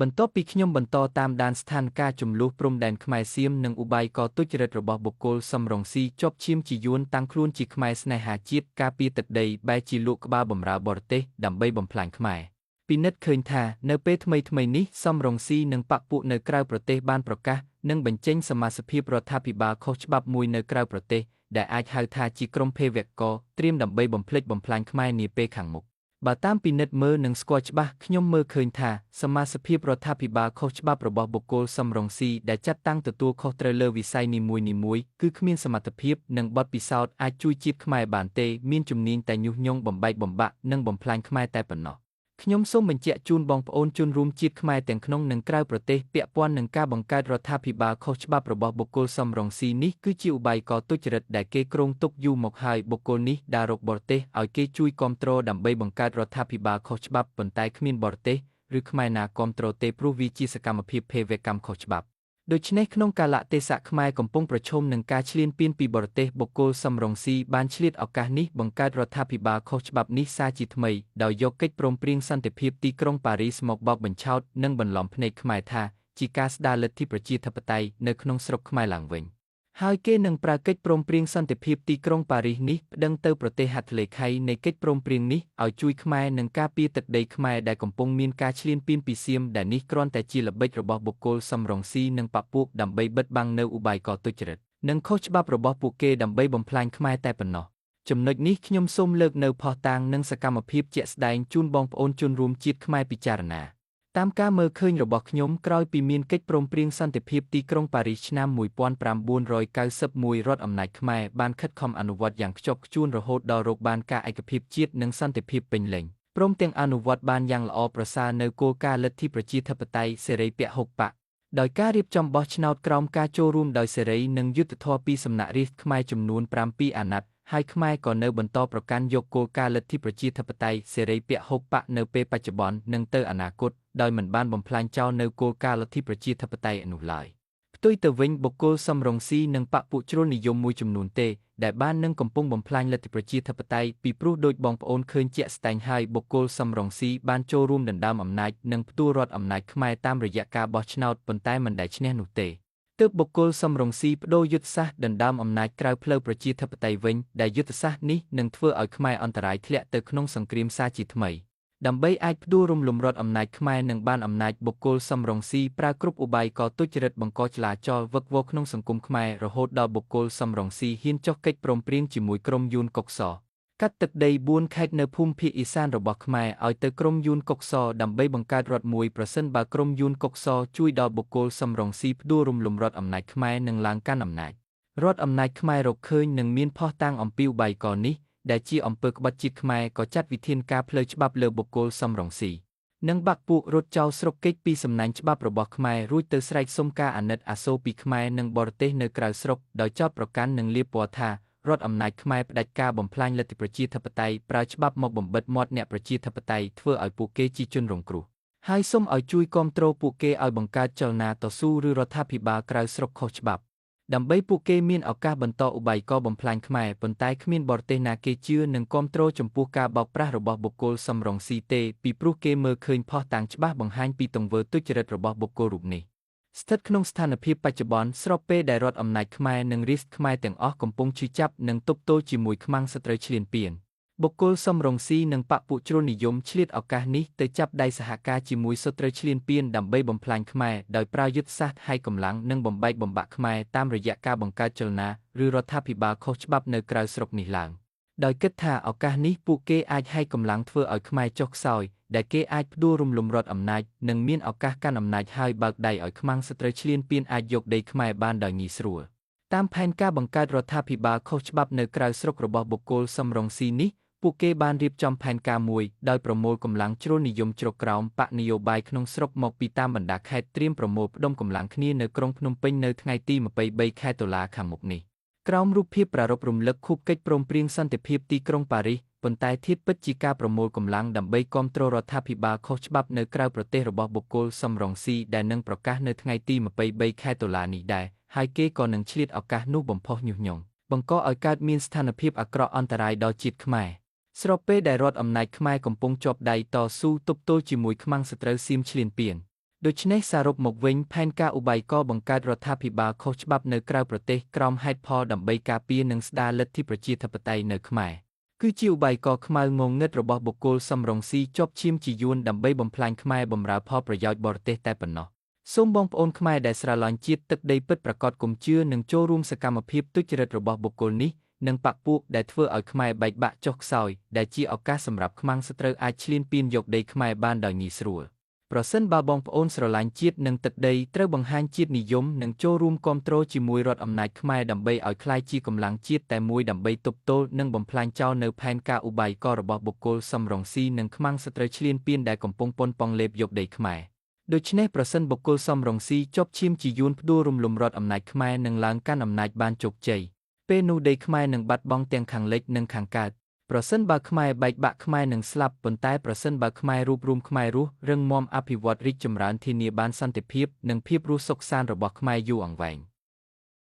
បន្ទាប់ពីខ្ញុំបន្តតាមដានស្ថានភាពជម្លោះព្រំដែនខ្មែរសៀមនិងឧបាយកទុច្ចរិតរបស់បុគ្គលសំរងស៊ីជាប់ឈាមជាយួនតាំងខ្លួនជាខ្មែរស្នេហាជាតិការពារទឹកដីបែរជាលក់ក្បាលបំរើបរទេសដើម្បីបំផ្លាញខ្មែរពិនិត្យឃើញថានៅពេលថ្មីៗនេះសំរងស៊ីនិងបក្សពួកនៅក្រៅប្រទេសបានប្រកាសនិងបញ្ចេញសមាសភាពរដ្ឋាភិបាលខុសច្បាប់មួយនៅក្រៅប្រទេសដែលអាចហៅថាជាក្រុមភេរវករត្រៀមដើម្បីបំផ្លិចបំផ្លាញខ្មែរនាពេលខាងមុខបើតាមពិនិត្យមើលនិងស្គាល់ច្បាស់ខ្ញុំមើលឃើញថាសមាសភាពរដ្ឋាភិបាលខុសច្បាប់របស់បុគ្គលសំរងស៊ីដែលចាត់តាំងទទួលខុសត្រូវលើវិស័យនីមួយៗគឺគ្មានសមត្ថភាពនិងបទពិសោធន៍អាចជួយជាតិខ្មែរបានទេមានជំនាញតែញុះញង់បំបែកបំបាក់និងបំផ្លាញខ្មែរតែប៉ុណ្ណោះខ្ញុំសូមបញ្ជាក់ជូនបងប្អូនជនរួមជាតិខ្មែរទាំងក្នុងនិងក្រៅប្រទេសពាក់ព័ន្ធនឹងការបង្កើតរដ្ឋាភិបាលខុសច្បាប់របស់បុគ្គលសំរងស៊ីនេះគឺជាឧបាយកទុច្ចរិតដែលគេគ្រោងទុកយូរមកហើយបុគ្គលនេះដើររកបរទេសឲ្យគេជួយគាំទ្រដើម្បីបង្កើតរដ្ឋាភិបាលខុសច្បាប់ប៉ុន្តែគ្មានបរទេសឬខ្មែរណាគាំទ្រទេព្រោះវាជាសកម្មភាពភេរវកម្មខុសច្បាប់ដូច្នេះក្នុងកាលៈទេសៈខ្មែរកំពុងប្រឈមនឹងការឈ្លានពានពីបរទេសបុគ្គលសំរងស៊ីបានឆ្លៀតឱកាសនេះបង្កើតរដ្ឋាភិបាលខុសច្បាប់នេះសារជាថ្មីដោយយកកិច្ចព្រមព្រៀងសន្តិភាពទីក្រុងប៉ារីសមកបោកបញ្ឆោតនិងបន្លំភ្នែកខ្មែរថាជាការស្ដារលទ្ធិប្រជាធិបតេយ្យនៅក្នុងស្រុកខ្មែរឡើងវិញហើយគេនឹងប្រើកិច្ចព្រមព្រៀងសន្តិភាពទីក្រុងប៉ារីសនេះប្តឹងទៅប្រទេសហត្ថលេខីនៃកិច្ចព្រមព្រៀងនេះឲ្យជួយខ្មែរនិងការពារទឹកដីខ្មែរដែលកំពុងមានការឈ្លានពានពីសៀមដែលនេះគ្រាន់តែជាល្បិចរបស់បុគ្គលសំរងស៊ីនិងបក្សពួកដើម្បីបិទបាំងនៅឧបាយកទុច្ចរិតនិងខុសច្បាប់របស់ពួកគេដើម្បីបំផ្លាញខ្មែរតែប៉ុណ្ណោះចំណុចនេះខ្ញុំសូមលើកនៅភស្តុតាងនិងសកម្មភាពជាក់ស្ដែងជូនបងប្អូនជនរួមជាតិខ្មែរពិចារណាតាមការមើលឃើញរបស់ខ្ញុំក្រោយពីមានកិច្ចព្រមព្រៀងសន្តិភាពទីក្រុងប៉ារីសឆ្នាំ1991រដ្ឋអំណាចខ្មែរបានខិតខំអនុវត្តយ៉ាងខ្ជាប់ខ្ជួនរហូតដល់រកបានការឯកភាពជាតិនិងសន្តិភាពពេញលេញព្រមទាំងអនុវត្តបានយ៉ាងល្អប្រសើរនៅគោលការណ៍លទ្ធិប្រជាធិបតេយ្យសេរីពហុបក្សដោយការរៀបចំបោះឆ្នោតក្រោមការចូលរួមដោយសេរីនិងយុត្តិធម៌ពីសំណាក់រាស្ត្រខ្មែរចំនួន7អាណត្តិហើយខ្មែរក៏នៅបន្តប្រកាន់យកគោលការណ៍លទ្ធិប្រជាធិបតេយ្យសេរីពហុបក្សនៅពេលបច្ចុប្បន្ននិងទៅអនាគតដោយមិនបានបំផ្លាញចោលនៅគោលការណ៍លទ្ធិប្រជាធិបតេយ្យនោះឡើយផ្ទុយទៅវិញបុគ្គលសំរងស៊ីនិងបក្សពួកជ្រុលនិយមមួយចំនួនទេដែលបាននឹងកំពុងបំផ្លាញលទ្ធិប្រជាធិបតេយ្យពីព្រោះដោយបងប្អូនឃើញជាក់ស្ដែងហើយបុគ្គលសំរងស៊ីបានចូលរួមដណ្ដើមអំណាចនិងផ្ទួរដ្ឋអំណាចខ្មែរតាមរយៈការបោះឆ្នោតប៉ុន្តែមិនដែលឈ្នះនោះទេទើបបុគ្គលសំរងស៊ីប្ដូរយុទ្ធសាស្ត្រដណ្ដើមអំណាចក្រៅផ្លូវប្រជាធិបតេយ្យវិញដែលយុទ្ធសាស្ត្រនេះនឹងធ្វើឲ្យខ្មែរអន្តរាយធ្លាក់ទៅក្នុងសង្គ្រាមសាជាថ្មីដើម្បីអាចផ្ដួលរំលំរដ្ឋអំណាចខ្មែរនិងបានអំណាចបុគ្គលសំរងស៊ីប្រើគ្រប់ឧបាយកទុច្ចរិតបង្កចលាចលវឹកវរក្នុងសង្គមខ្មែររហូតដល់បុគ្គលសំរងស៊ីហ៊ានចុះកិច្ចព្រមព្រៀងជាមួយក្រុមយួនកុកសកាត់ទឹកដី4ខេត្តនៅភូមិភាគឦសានរបស់ខ្មែរឲ្យទៅក្រុមយួនកុកសដើម្បីបង្កើតរដ្ឋមួយប្រសិនបើក្រុមយួនកុកសជួយដល់បុគ្គលសំរងស៊ីផ្ដួលរំលំរដ្ឋអំណាចខ្មែរនិងឡើងកាន់អំណាចរដ្ឋអំណាចខ្មែររកឃើញនិងមានភស្តុតាងអំពីឧបាយកនេះដែលជាអំពើក្បត់ជាតិខ្មែរក៏ចាត់វិធានការផ្លូវច្បាប់លើបុគ្គលសំរងស៊ីនិងបាក់ពួករត់ចោលស្រុកគេចពីសំណាញ់ច្បាប់របស់ខ្មែររួចទៅស្រែកសុំការអាណិតអាសូរពីខ្មែរនិងបរទេសនៅក្រៅស្រុកដោយចោទប្រកាន់និងលាបពណ៌ថារដ្ឋអំណាចខ្មែរផ្ដាច់ការបំផ្លាញលទ្ធិប្រជាធិបតេយ្យប្រើច្បាប់មកបំបិទមាត់អ្នកប្រជាធិបតេយ្យធ្វើឲ្យពួកគេជាជនរងគ្រោះហើយសូមឲ្យជួយគាំទ្រពួកគេឲ្យបង្កើតចលនាតស៊ូឬរដ្ឋាភិបាលក្រៅស្រុកខុសច្បាប់ដើម្បីពួកគេមានឱកាសបន្តឧបាយកបំផ្លាញខ្មែរប៉ុន្តែគ្មានបរទេសណាគេជឿនិងគាំទ្រចំពោះការបោកប្រាស់របស់បុគ្គលសំរងស៊ីទេពីព្រោះគេមើលឃើញភស្តុតាងច្បាស់បង្ហាញពីទង្វើទុច្ចរិតរបស់បុគ្គលរូបនេះស្ថិតក្នុងស្ថានភាពបច្ចុប្បន្នស្របពេលដែលរដ្ឋអំណាចខ្មែរនិងរាស្ត្រខ្មែរទាំងអស់កំពុងឈឺចាប់និងទប់ទល់ជាមួយខ្មាំងសត្រូវឈ្លានពានបុគ្គលសំរងស៊ីនិងបក្សពួកជ្រុលនិយមឆ្លៀតឱកាសនេះទៅចាប់ដៃសហការជាមួយសត្រូវឈ្លានពានដើម្បីបំផ្លាញខ្មែរដោយប្រើយុទ្ធសាស្ត្រហែកកម្លាំងនិងបំបែកបំបាក់ខ្មែរតាមរយៈការបង្កើតចលនាឬរដ្ឋាភិបាលខុសច្បាប់នៅក្រៅស្រុកនេះឡើងដោយគិតថាឱកាសនេះពួកគេអាចហែកកម្លាំងធ្វើឲ្យខ្មែរចុះខ្សោយដែលគេអាចផ្ដួលរំលំរដ្ឋអំណាចនិងមានឱកាសកាន់អំណាចហើយបើកដៃឲ្យខ្មាំងសត្រូវឈ្លានពានអាចយកដីខ្មែរបានដោយងាយស្រួលតាមផែនការបង្កើតរដ្ឋាភិបាលខុសច្បាប់នៅក្រៅស្រុករបស់បុគ្គលសំរងស៊ីនេះពួកគេបានរៀបចំផែនការមួយដោយប្រមូលកម្លាំងជ្រុលនិយមជ្រកក្រោមបក្សនយោបាយក្នុងស្រុកមកពីតាមបណ្ដាខេត្តត្រៀមប្រមូលផ្ដុំកម្លាំងគ្នានៅក្រុងភ្នំពេញនៅថ្ងៃទី23ខែតុលាខាងមុខនេះក្រោមរូបភាពប្រារព្ធរំលឹកខួបកិច្ចព្រមព្រៀងសន្តិភាពទីក្រុងប៉ារីសប៉ុន្តែធាតុពិតជាការប្រមូលកម្លាំងដើម្បីគាំទ្ររដ្ឋាភិបាលខុសច្បាប់នៅក្រៅប្រទេសរបស់បុគ្គលសំរងស៊ីដែលនឹងប្រកាសនៅថ្ងៃទី23ខែតុលានេះដែរហើយគេក៏នឹងឆ្លៀតឱកាសនោះបំផុសញុះញង់បង្កឲ្យកើតមានស្ថានភាពអាក្រក់អន្តរាយដល់ជាតិខ្មែរ ស្របពេលដែលរដ្ឋអំណាចខ្មែរកំពុងជាប់ដៃតស៊ូទប់ទល់ជាមួយខ្មាំងសត្រូវសៀមឈ្លានពាន ដូច្នេះសរុបមកវិញផែនការឧបាយកលបង្កើតរដ្ឋាភិបាលខុសច្បាប់នៅក្រៅប្រទេសក្រោមហេតុផលដើម្បីការពារនិងស្ដារលទ្ធិប្រជាធិបតេយ្យនៅខ្មែរគឺជាឧបាយកលខ្មៅងងឹតរបស់បុគ្គលសមរង្ស៊ីជាប់ឈាមជាយួនដើម្បីបំផ្លាញខ្មែរបម្រើផលប្រយោជន៍បរទេសតែប៉ុណ្ណោះសូមបងប្អូនខ្មែរដែលស្រឡាញ់ជាតិទឹកដីពិតប្រាកដកុំជឿនិងចូលរួមសកម្មភាពទុច្ចរិតរបស់បុគ្គលនេះនិងបក្សពួកដែលធ្វើឲ្យខ្មែរបែកបាក់ចុះខ្សោយដែលជាឱកាសសម្រាប់ខ្មាំងសត្រូវអាចឈ្លានពានយកដីខ្មែរបានដោយងាយស្រួលប្រសិនបើបងប្អូនស្រឡាញ់ជាតិនិងទឹកដីត្រូវបង្ហាញជាតិនិយមនិងចូលរួមគាំទ្រជាមួយរដ្ឋអំណាចខ្មែរដើម្បីឲ្យក្លាយជាកម្លាំងជាតិតែមួយដើម្បីទប់ទល់និងបំផ្លាញចោលនៅផែនការឧបាយកលរបស់បុគ្គលសមរង្ស៊ីនិងខ្មាំងសត្រូវឈ្លានពានដែលកំពុងប៉ុនប៉ងលេបយកដីខ្មែរដូច្នេះប្រសិនបុគ្គលសមរង្ស៊ីជាប់ឈាមជាយួនផ្ដួលរំលំរដ្ឋអំណាចខ្មែរនិងឡើងកាន់អំណាចបានជោគជ័យពេលនោះដីខ្មែរនឹងបាត់បង់ទាំងខាងលិចនិងខាងកើតប្រសិនបើខ្មែរបែកបាក់ខ្មែរនឹងស្លាប់ប៉ុន្តែប្រសិនបើខ្មែររួបរួមខ្មែររស់រឹងមាំអភិវឌ្ឍរីកចម្រើនធានាបានសន្តិភាពនិងភាពរស់សុខសាន្តរបស់ខ្មែរយូរអង្វែង។